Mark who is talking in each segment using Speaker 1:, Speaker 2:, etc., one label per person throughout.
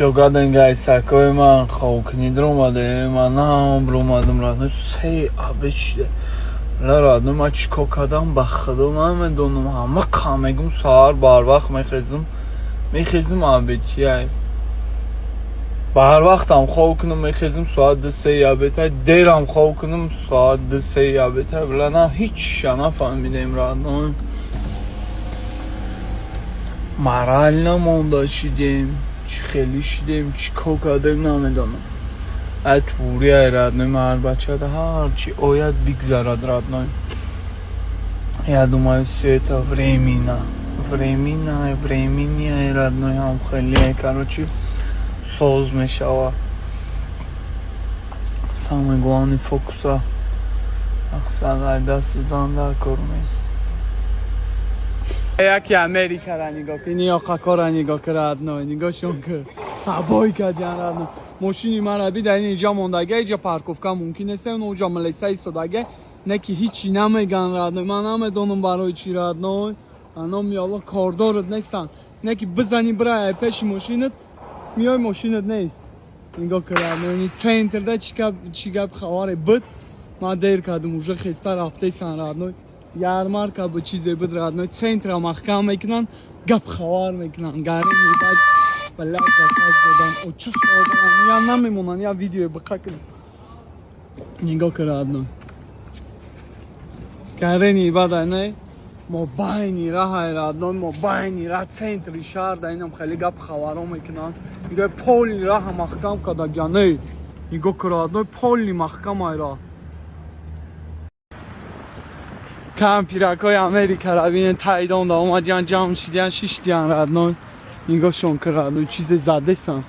Speaker 1: Чо каден, гайсакои ман, хобкунӣ дуромаде, ман нам биромадам, родной, 3 обед шида. Ла, родной, ман чӣ кор кардам, ба худо намедонам. Ҳама қа мегум, саҳар барвақт мехезум, мехезум, обедчиай. Барвақтам хоб кунам, мехезум, соат 2-3 обедай, дерам хоб кунам, соат 2-3 обедай. Била, на ҳичша нафаҳмидем, родной. Морал намонда шидем, чӣ хеле шидем, чӣ кор кардем, намедонам. Ай тури, ай родной, мар бачада ҳарчи ояд, бигзарад, родной. Я думаю, всё это временно. Временно, времени, ай родной, ҳам хеле, короче, соз мешава. Самый главный фокуса мақсад ай даст додан дар кор нест. Яки Америкара нигоҳ кун, ини ёқакора нигоҳ кун, родной, нигоҳшон кун. Сабой кардиан, родной. Мошини мара бида, ин иҷа мондага, иҷа парковка мумкин нест, уҷа милиса истодага, не ки ҳичи намеган, родной. Ман намедонам барои чӣ, родной. Номи Аллоҳ, кордорат нестанд. Не ки бизани бирай пеши мошинат, миёй, мошинат нест. Нигоҳ кун, родной, ини центрда чӣ гап хабаре буд. Ман дер кардам, уже хеста рафтесан, родной. Ярмарка бу, чизе буд, родной, центра маҳкам мекунанд, гап хабар мекунанд. Гарини бад бала заказ додан, оча хабаран, я намемонанд, я видео биқа кунам. Нигоҳ кун, родной. Гарени бада не? Мо байни раҳай, родной, мо байни ра, центри шаҳр да инам хеле гап хабаро мекунанд. Нигоҳ, полный раҳа маҳкам кардагия, не? Нигоҳ кун, родной, полный маҳкам ай раҳ. Кампиракҳои Америкара бинен, тайдонда омадиян, ҷамъ шидиян, шишдиян, родной. Нигоҳшон кун, родной, чизе задесан.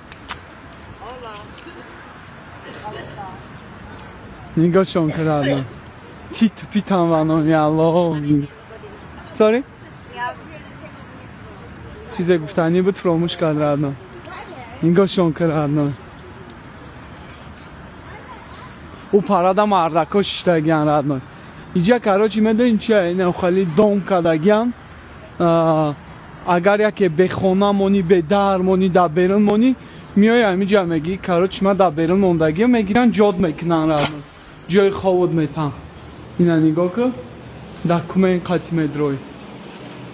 Speaker 1: Нигоҳшон кун, родной. Тит питан ва номи Аллоҳ. Sorry? Чизе гуфтанӣ буд, фуромӯш кард, родной. Нигоҳшон кун, родной. Ӯ парада мардако шиштагиян, родной. Иҷа, короче, медонӣ чи, ина хали дом кардагиян. Агар яке бехона монӣ, бедар монӣ, дар берун монӣ, меои ҳамиҷа, мегӣ, короче, ман дар берун мондагиам, мегиранд, ҷод мекунанд, родной. Ҷои хобот метан. Ина нигоҳ кун, документ қати медрои.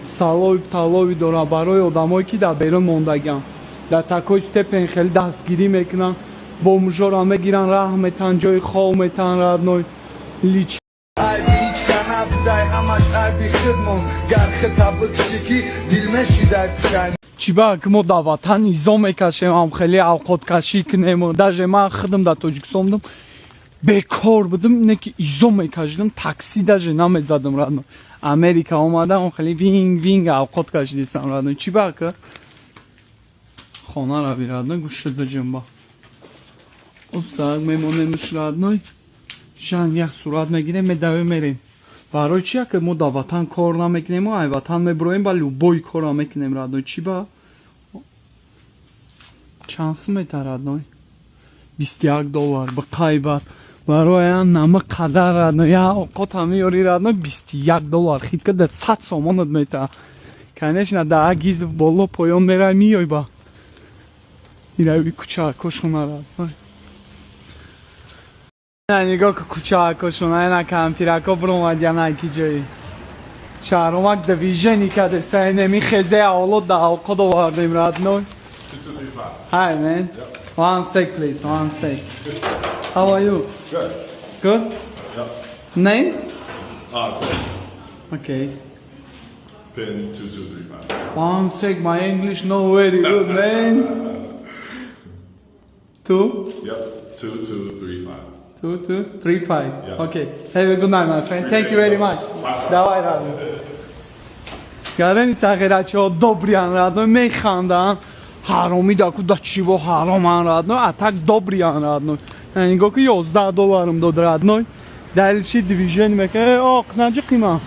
Speaker 1: Столовый пталови дорад барои одамое ки дар берун мондагианд. Дар такой степень хеле дастгирӣ мекунанд, бомжора мегиранд, раҳ метан, ҷои хоб метан, родной. Лич
Speaker 2: Айби ҳичка набудай, ҳамаш айби худмон. Гар хита бикушӣ, ки дил мешидай пушаймон.
Speaker 1: Чӣ ба ки мо дар ватан изо мекашем, ҳам хеле авқоткашӣ кунем. Даже ман худам дар Тоҷикистон будам, бекор будам, не ки изо мекашидам, такси даже намезадам, родной. Америка омадам, хеле винг винг авқот кашидистам, родной. Чӣ ба ки хона рави, родной, гӯшт биҷунба. Устак мемонемш, родной. Жан як сурат мегирем, медавем, мерем. Барои чи яке мо дар ватан кор намекунем, ай ватан мебуроем, ба любой кора мекунем, родной? Чӣ ба? Чанд сум мета, родной? 21 доллар ба қайбат. Барои нама қадар, родной, я овқота меёри, родной, 21 доллар хитка да 100 сомонат мета. Конечно, да гиз боло поён мерай, миёй ба. Ирави кӯчаакошона, родной. Нигоҳ ку кӯчаакошона, ина кампирако биромадиян, ки ҷои. Шаҳромак движение кардеса, инеми хезе авлод да авқот овардем, родной. Hi, man. One sec, please. One sec. How are you?
Speaker 3: Good.
Speaker 1: Good?
Speaker 3: Yep.
Speaker 1: Name?
Speaker 3: Chris.
Speaker 1: Okay.
Speaker 3: Pin 2235.
Speaker 1: One sec, my English not very good, man. Two,
Speaker 3: Yep. 2235.
Speaker 1: 2, 2, 3, 5.
Speaker 3: Yeah.
Speaker 1: Okay. Have a good night, my friend. Thank you very much. Давай, родной. Гарани сағирачиҳо добрый ан, родной, механданд. Ҳаромӣ даку да чиво ҳароман, родной, а так добрый ан, родной. Нигоҳ ки, 11 долларам дод, родной. Дальше движение мекунад. Э, оқ наҷиқима.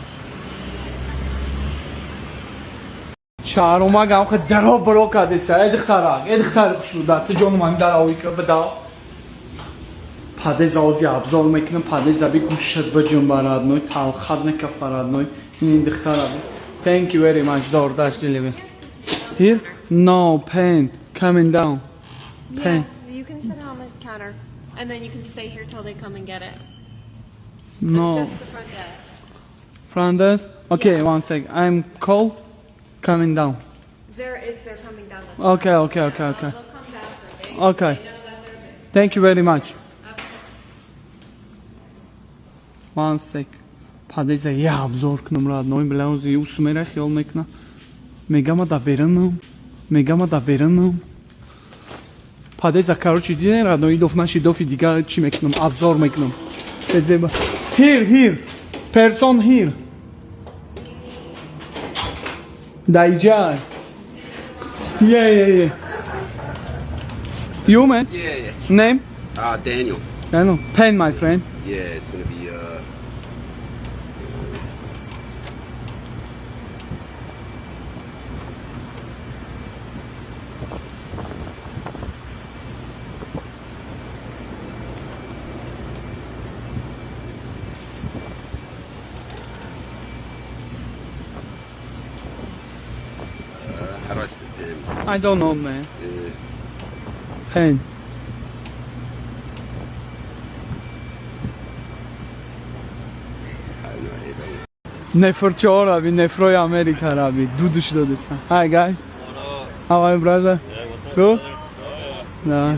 Speaker 1: Шаҳромак ам хе даро биро кардеса. Э, духтарак, э, духтари хушрӯда, ту ҷону ман даровӣ ка буда. Падеза ози абзор мекунам, падеза би гӯшт биҷунба, родной, талхат некафа, родной. Ин духтара. Thank you very much. DoorDash delivery. Here? No, pain. Coming down. Pen.
Speaker 4: Yeah, you can set it on the counter, and then you can stay here till they come and get it.
Speaker 1: No.
Speaker 4: Just the front desk.
Speaker 1: Front desk? Okay, one sec. I'm call coming down.
Speaker 4: They're coming down. That's
Speaker 1: Okay.
Speaker 4: They'll come down for it.
Speaker 1: Okay.
Speaker 4: They know that they're busy.
Speaker 1: Thank you very much.
Speaker 4: Of course.
Speaker 1: One sec. Падеза я обзор кунам, родной, бля, ози усмера хиёл мекуна. Мегама да беранам. Мегама да беранам. Падеза, короче, диден, родной, идоф наши дофи дига чӣ мекунам? Обзор мекунам. Эзеба. Here, here. Person here. Даиҷа. Yeah. You, man?
Speaker 5: Yeah.
Speaker 1: Name?
Speaker 5: Daniel.
Speaker 1: I know. Pen, my friend.
Speaker 5: Yeah, it's gonna be How do I say the pen?
Speaker 1: I don't know, man.
Speaker 5: Yeah.
Speaker 1: Pen.
Speaker 5: I have no idea. That was-
Speaker 1: Нефрчо раби, нефрои Америка раби, дудуш додеса. Hi guys. How are you, brother? Good? Да.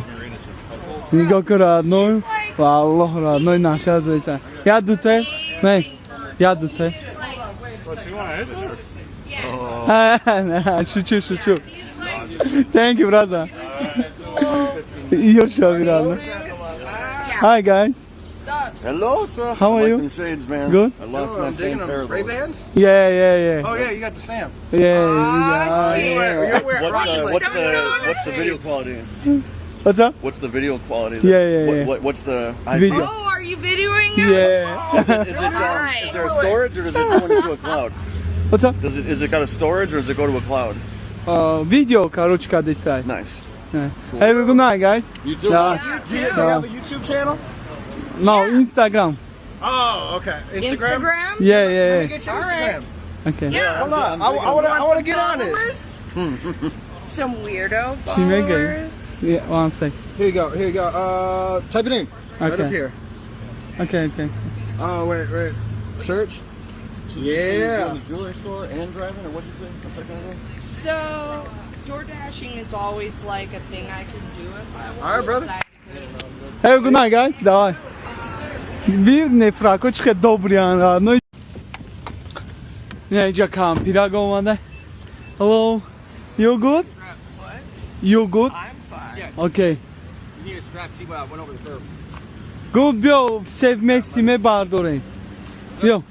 Speaker 1: Нигоҳ кун, родной. Валлоҳ, родной, наша зайса. Я дуте? Не. Я дуте. Шучу, шучу. Thank you, brother. Ёшави, родной. Hi guys.
Speaker 6: Hello, sir.
Speaker 1: How are
Speaker 6: I like
Speaker 1: you?
Speaker 6: them shades, man.
Speaker 1: Good?
Speaker 6: I lost my same pair.
Speaker 2: Ray Bans?
Speaker 1: Yeah.
Speaker 2: Oh yeah, you got the Sam.
Speaker 1: Yeah.
Speaker 2: You're wearing
Speaker 6: What's the video quality?
Speaker 1: What's up?
Speaker 6: What's the video quality?
Speaker 1: Yeah.
Speaker 6: What's the IP?
Speaker 1: Video.
Speaker 7: Oh, are you videoing us?
Speaker 1: Yeah.
Speaker 6: Is there a storage or does it go into a cloud?
Speaker 1: What's up?
Speaker 6: Does it is it got a storage or does it go to a cloud?
Speaker 1: Видео, короче, кадесай.
Speaker 6: Nice.
Speaker 1: Have a good night, guys.
Speaker 6: You too.
Speaker 1: Yeah.
Speaker 2: Do you have a YouTube channel?
Speaker 1: No, Instagram.
Speaker 2: Oh, okay. Instagram.
Speaker 7: Instagram?
Speaker 1: Yeah.
Speaker 2: Get your
Speaker 7: All right.
Speaker 2: Instagram.
Speaker 1: Okay.
Speaker 7: Yeah.
Speaker 2: Hold on. I wanna get on it.
Speaker 7: Followers? Some weirdo
Speaker 1: She may get-
Speaker 7: followers.
Speaker 1: Yeah, one sec.
Speaker 2: Here you go. Here you go. Type it in. Right
Speaker 1: Okay.
Speaker 2: up here.
Speaker 1: Okay.
Speaker 2: Oh wait, wait. Search.
Speaker 6: So did you say you're
Speaker 2: Yeah.
Speaker 6: doing the jewelry store and driving, or what did you say a second ago?
Speaker 7: So, door dashing is always like a thing I can do if I want.
Speaker 2: All right, brother.
Speaker 1: Have a good night, guys. Давай. Бир нефрако чихе добриян, родной. Не, иҷа кампираг омада. Hello. You good? You good?
Speaker 7: I'm fine.
Speaker 1: Okay.
Speaker 5: You need a strap. She went over the curb.
Speaker 1: Гуфт биё все вместе мебардорем. Биё.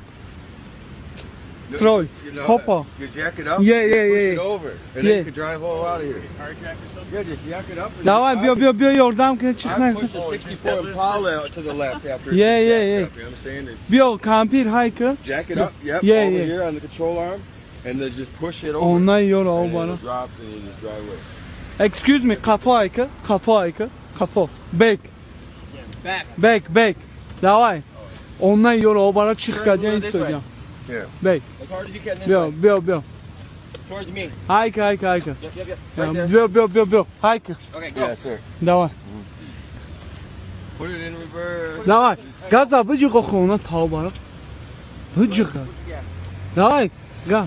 Speaker 1: Трой.
Speaker 2: You know,
Speaker 1: Хопа.
Speaker 2: You jack it up.
Speaker 1: Yeah,
Speaker 2: Push
Speaker 1: yeah.
Speaker 2: it over, and
Speaker 1: Yeah.
Speaker 2: then you can drive all out of here. Yeah, just jack it up. And
Speaker 1: Давай, биё, биё, биё, ёрдам кунед, чих
Speaker 2: I
Speaker 1: накун.
Speaker 2: pushed a 64 Impala to the left after. it's
Speaker 1: Yeah,
Speaker 2: been
Speaker 1: yeah,
Speaker 2: jacked
Speaker 1: yeah.
Speaker 2: up, you know what I'm saying? It's
Speaker 1: Биё, кампир ҳайка.
Speaker 2: jack it up. Yep.
Speaker 1: Yeah,
Speaker 2: over
Speaker 1: yeah.
Speaker 2: here on the control arm, and then just push it over.
Speaker 1: Онна ёро
Speaker 2: and
Speaker 1: обара.
Speaker 2: it'll drop, and you just drive away.
Speaker 1: Excuse me, қафо ҳайка, қафо ҳайка, қафо. Back. Back, back. Давай. Онна ёро обара чих кардиан истодиан.
Speaker 2: Yeah.
Speaker 1: Back.
Speaker 5: As hard as you can this
Speaker 1: Биё,
Speaker 5: way.
Speaker 1: биё, биё.
Speaker 5: Towards me.
Speaker 1: Ҳайка, ҳайка, ҳайка.
Speaker 5: Yep. Right there.
Speaker 1: Биё, биё, биё, биё. Ҳайка.
Speaker 5: Okay, go.
Speaker 2: Yeah, sir.
Speaker 1: Давай.
Speaker 2: Put it in reverse.
Speaker 1: Давай. Газа биҷиқо хона таобара. Биҷиқа. Давай. Га.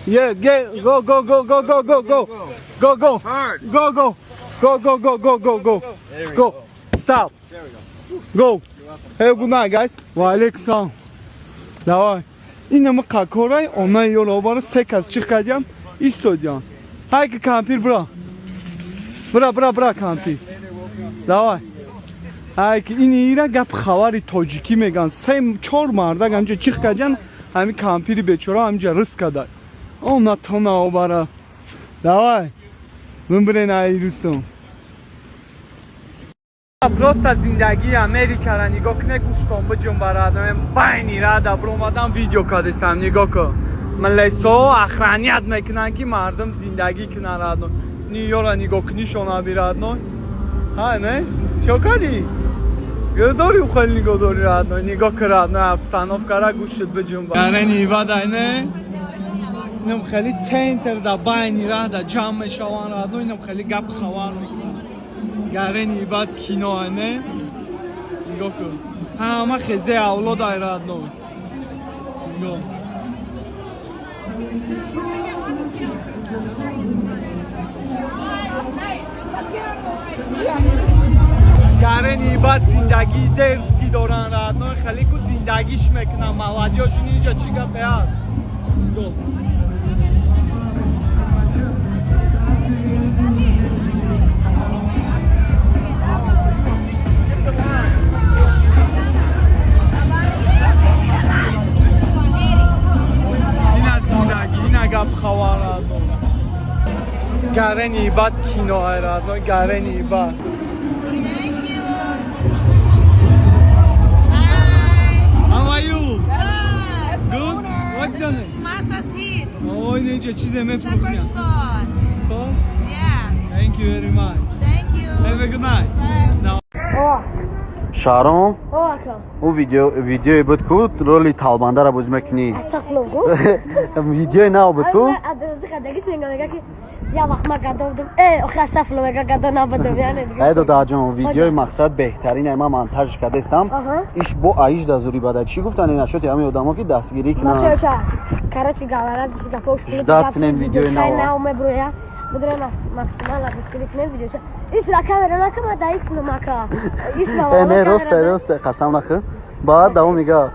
Speaker 1: Yeah, get, go, go, go, go, go, go, go. Go, go.
Speaker 2: Hard.
Speaker 1: Go, go. Go, go, go, go, go, go. Go. Stop. Go. Have a good night, guys. Ва алейкум салом. Давай. Инама какорай, она ёро обара се кас чих кардиам, истодиам. Ҳайки кампир бра. Бра, бра, бра кампир. Давай. Ҳайки ин ира гап хабари тоҷикӣ меган. Се чор мардак ҳамҷа чих кардиан, ҳами кампири бечора ҳамҷа рис када. Она тона обара. Давай. Бимбирен ай рустам. Просто зиндагии Америкара нигоҳ куне, гӯштон биҷунбарад. Байни рада биромадан видео кардесам, нигоҳ кун. Милесо охранять мекунанд, ки мардум зиндагӣ кунанд, родной. Нью-Йорка нигоҳ кунишона би, родной. Ҳай, мен чико кардӣ? Дори хеле нигоҳ дори, родной. Нигоҳ кун, родной, обстановкара гӯшт биҷунбар. Гарени бадай не? Инам хеле центр да байни рада ҷамъ мешаванд, родной, инам хеле гап хабар мекунанд. Гарени баъд кино, не? Нигоҳ кун. Ҳама хезе авлод ай, родной. Нигоҳ. Гарени баъд зиндагии дерзкий доран, родной, хеле ку зиндагиш мекунам. Молодёжь инҷа чӣ гапе ҳаст? Нигоҳ. Ина зиндагӣ, ина гап хабар, родной. Гарени баъд кино, родной, гарени баъд. How are you? Good. What's your name?
Speaker 7: Masa's Heat.
Speaker 1: Oh, инҷа чизе
Speaker 7: Pepper
Speaker 1: мефурӯхтям.
Speaker 7: sauce.
Speaker 1: So,
Speaker 7: Yeah.
Speaker 1: thank you very much.
Speaker 7: Thank you.
Speaker 1: Have a good night. Now.
Speaker 6: Шаҳром.
Speaker 8: О, ака.
Speaker 6: Ӯ видео видеое буд, ку роли талбандаро бозӣ мекунӣ.
Speaker 8: Астағфирулло, гу.
Speaker 6: Видеои нав буд ку.
Speaker 8: Абдурозиқ қадагиш мегам, мега ки я вақт ма гадо будам. Охи, астағфирулло, мега гадо набудам, яъне дига.
Speaker 6: Ай, додаҷон, видеои мақсад беҳтарин ай, ман монтаж кардастам. Иш бо аиш дазури бада чӣ гуфтан, ин ашоти ҳамин одамо ки дастгирӣ кунанд.
Speaker 8: Бачаҳо, короче говоря, гапош
Speaker 6: Ждать кунем видеои нав.
Speaker 8: Нав меброя. Будем максимально дастгирӣ кунем видеоча. Исра камера накама да исну мака. Исра.
Speaker 6: Не, росте, росте, қасам нахӯ, баъд давом нигаҳ.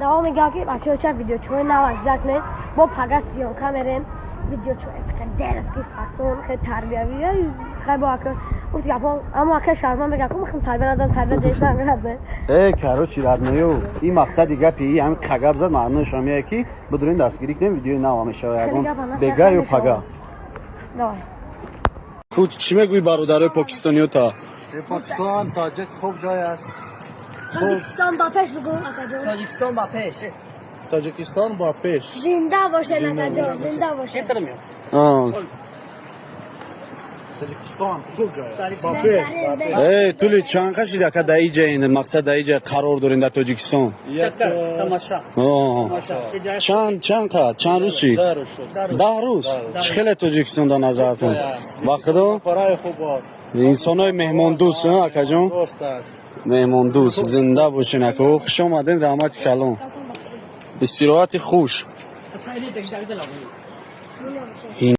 Speaker 8: Давом мега ки бачаҳо, видеочаҳои нав ждать кунед. Бо пага съёмка мерем. Видеочаҳои дерзкий, фасон, хеле тарбиявӣ. Хай, бо ака гуфт гапо, аммо ака шарман мега ку мехм тарбия надам, тарбия дестам гирад.
Speaker 6: Короче, родной, ин мақсади гапи и ҳамин қагап зад, маъноаш ҳамяе ки бидурем, дастгирӣ кунем, видеои нав мешава ягон бега ё пага.
Speaker 8: Давай.
Speaker 6: Ку чӣ мегӯӣ бародарои покистониёта?
Speaker 2: Покистон тоҷик хуб ҷой аст.
Speaker 8: Тоҷикистон ба пеш бигӯ, акаҷон.
Speaker 5: Тоҷикистон ба пеш.
Speaker 2: Тоҷикистон бо пеш.
Speaker 8: Зинда бошед, акаҷон, зинда бошед.
Speaker 2: Тоҷикистон хуб ҷой аст. Бо пеш.
Speaker 6: Тули чанд қашид, ака, дар иҷа ин мақсад, дар иҷа қарор дорем, дар Тоҷикистон? Чанд қа чанд рӯз шид? 10 рӯз. Чӣ хеле Тоҷикистон дар назаратон, ба худо?
Speaker 2: Барои хуб аст.
Speaker 6: Инсонои меҳмондӯст, акаҷон.
Speaker 2: Дӯст аст.
Speaker 6: Меҳмондӯст. Зинда бошен, ака, хуш омадем, раҳмати калон, истироҳати хуш.